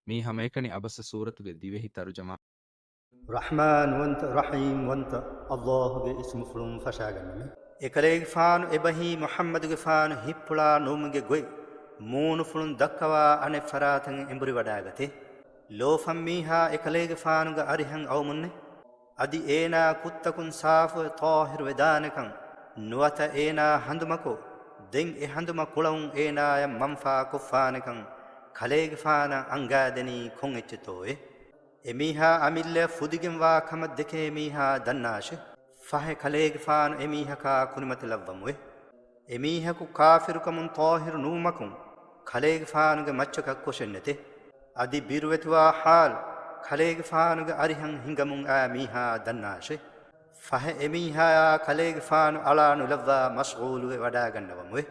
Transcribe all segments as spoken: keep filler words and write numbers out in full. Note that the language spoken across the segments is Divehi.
މީ ހަމައެކަނި އަބަސަ ސޫރަތުގެ ދިވެހި ތަރުޖަމާ. ރަޙްމާންވަންތަ، ރަޙީމްވަންތަ އައްލާހުގެ އިސްމުފުޅުން ފަށާގަންނަމެ. އެކަލޭގެފާނު އެބަހީ މުޙައްމަދުގެފާނު ހިއްޕުޅާ ނުވަމުގެ ގޮތް މޫނުފުޅުން ދައްކަވާ އަނެއް ފަރާތަށް އެނބުރިވަޑާގަތޭ. ލޯފަން މީހާ އެކަލޭގެފާނުގެ އަރިހަށް އައުމުންނެ. އަދި އޭނާ ކުށްތަކުން ސާފުވެ ޠާހިރު ވެދާނެކަން، ނުވަތަ އޭނާ ހަނދުމަކޮށް، ދެން އެ ހަނދުމަ ކުޅައުން އޭނާޔަށް މަންފާ ކޮށްފާނެކަން ކަލޭގެފާނަށް އަންގާދެނީ ކޮން އެއްޗެއްތޯއޭ؟ އެމީހާ އަމިއްލަޔަށް ފުދިގެންވާ ކަމަށް ދެކޭ މީހާ ދަންނާށޭ. ފަހެ ކަލޭގެފާނު އެމީހަކާ ކުރިމަތިލައްވަމުވެ. އެމީހަކު ކާފިރުކަމުން ޠާހިރު ނުވުމަކުން ކަލޭގެފާނުގެ މައްޗަކަށް ކޮށެއްނެތެ. އަދި ބިރުވެތިވާ ޙާލު ކަލޭގެފާނުގެ އަރިހަށް ހިނގަމުން އާ މީހާ ދަންނާށޭ. ފަހެ އެމީހާޔާ ކަލޭގެފާނު އަޅާ ނުލައްވާ މަޝްޣޫލުވެ ވަޑާގަންނަވަމުވެ.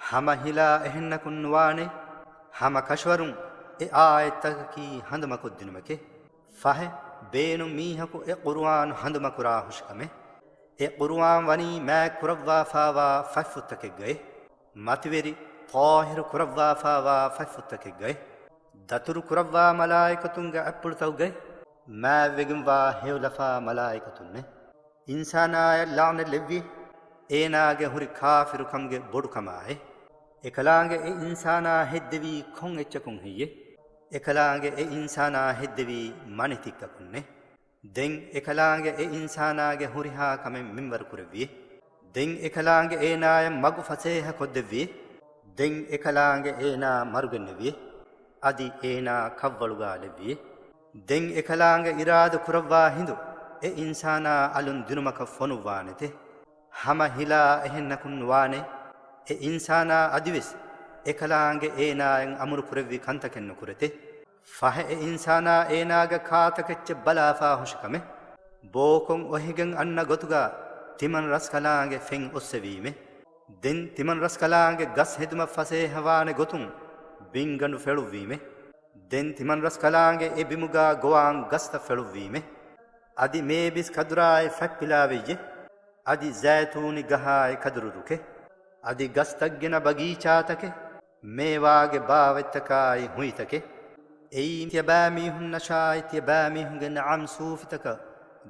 ހަމަ ހިލާ އެހެންނަކުން ނުވާނެ. ހަމަ ކަށަވަރުން އެ އާޔަތްތަކަކީ ހަނދުމަކޮށްދިނުމެކޭ. ފަހެ ބޭނުން މީހަކު އެ ޤުރުއާން ހަނދުމަކުރާ ހުށިކަމެއް. އެ ޤުރުއާން ވަނީ މާތް ކުރައްވާފާވާ ފަތްފުށްތަކެއްގައި، މަތިވެރި ޠާހިރު ކުރައްވާފާވާ ފަތްފުށްތަކެއްގައި، ދަތުރު ކުރައްވާ މަލާއިކަތުންގެ އަތްޕުޅުތަކުގައި، މާތްވެގެންވާ ހެޔޮލަފާ މަލާއިކަތުންނެ. އިންސާނާޔަށް ލަޢުނަތް ލެއްވި، އޭނާގެ ހުރި ކާފިރުކަމުގެ ބޮޑުކަމާއި. އެކަލާނގެ އެ އިންސާނާ ހެއްދެވީ ކޮން އެއްޗަކުން ހެއްޔެ؟ އެކަލާނގެ އެ އިންސާނާ ހެއްދެވީ މަނިތިއްކަކުންނެ. ދެން އެކަލާނގެ އެ އިންސާނާގެ ހުރިހާ ކަމެއް މިންވަރު ކުރެއްވިއޭ. ދެން އެކަލާނގެ އޭނާޔަށް މަގު ފަސޭހަ ކޮށްދެއްވިއޭ. ދެން އެކަލާނގެ އޭނާ މަރުގެންނެވިއޭ. އަދި އޭނާ ކަށްވަޅުގާ ލެއްވިއޭ. ދެން އެކަލާނގެ އިރާދަ ކުރައްވާ ހިނދު އެ އިންސާނާ އަލުން ދިނުމަކަށް ފޮނުއްވާނެތެ. ހަމަ ހިލާ އެހެންނަކުން ނުވާނެ. އެ އިންސާނާ އަދިވެސް އެކަލާނގެ އޭނާޔަށް އަމުރު ކުރެއްވި ކަންތަކެއް ނުކުރެތެ. ފަހެ އެ އިންސާނާ އޭނާގެ ކާތަކެއްޗެއް ބަލާފާ ހުށިކަމެއް. ބޯކޮން އޮހިގެން އަންނަ ގޮތުގާ ތިމަން ރަސްކަލާނގެ ފެން އޮއްސެވީމެ. ދެން ތިމަން ރަސްކަލާނގެ ގަސް ހެދުމަށް ފަސޭހަވާނެ ގޮތުން ބިންގަނޑު ފެޅުއްވީމެ. ދެން ތިމަން ރަސްކަލާނގެ އެ ބިމުގާ ގޮވާން ގަސްތައް ފެޅުއްވީމެ. އަދި މޭބިސް ކަދުރާއި ފަތްޕިލާވެއްޔެ. އަދި ޒައިތޫނި ގަހާއި ކަދުރު ރުކެއް. އަދި ގަސްތައްގެނަ ބަގީޗާތަކެއް. މޭވާގެ ބާވަތްތަކާއި ހުއިތަކެއް. އެއީ ތިޔަބައިމީހުންނަށާއި ތިޔަބައިމީހުންގެ ނަޢަމް ސޫފިތަކަށް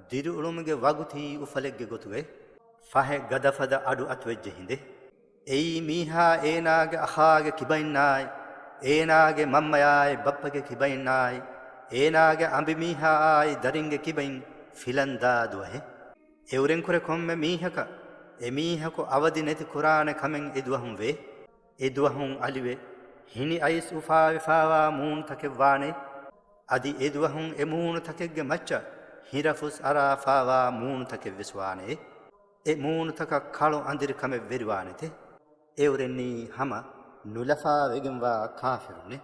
ދިރިއުޅުމުގެ ވަގުތީ އުފަލެއްގެ ގޮތުގައި. ފަހެ ގަދަފަދަ އަޑު އަތުވެއްޖެ ހިނދެއް. އެއީ މީހާ އޭނާގެ އަޚާގެ ކިބައިންނާއި، އޭނާގެ މަންމަޔާއި ބައްޕަގެ ކިބައިންނާއި، އޭނާގެ އަނބިމީހާއާއި ދަރިންގެ ކިބައިން ފިލަންދާ ދުވަހެއް. އެއުރެންކުރެ ކޮންމެ މީހަކަށް އެމީހަކު އަވަދި ނެތި ކުރާނެ ކަމެއް އެދުވަހުން ވޭ. އެދުވަހުން އަލިވެ، ހިނި އައިސް އުފާވެފާވާ މޫނުތަކެއް ވާނެ. އަދި އެދުވަހުން އެ މޫނުތަކެއްގެ މައްޗަށް ހިރަފުސް އަރާފާވާ މޫނުތަކެއް ވެސް ވާނެ. އެ މޫނުތަކަށް ކަޅު އަނދިރި ކަމެއް ވެރިވާނެތެ. އެއުރެންނީ ހަމަ ނުލަފާ ވެގެންވާ ކާފިރުންނެ.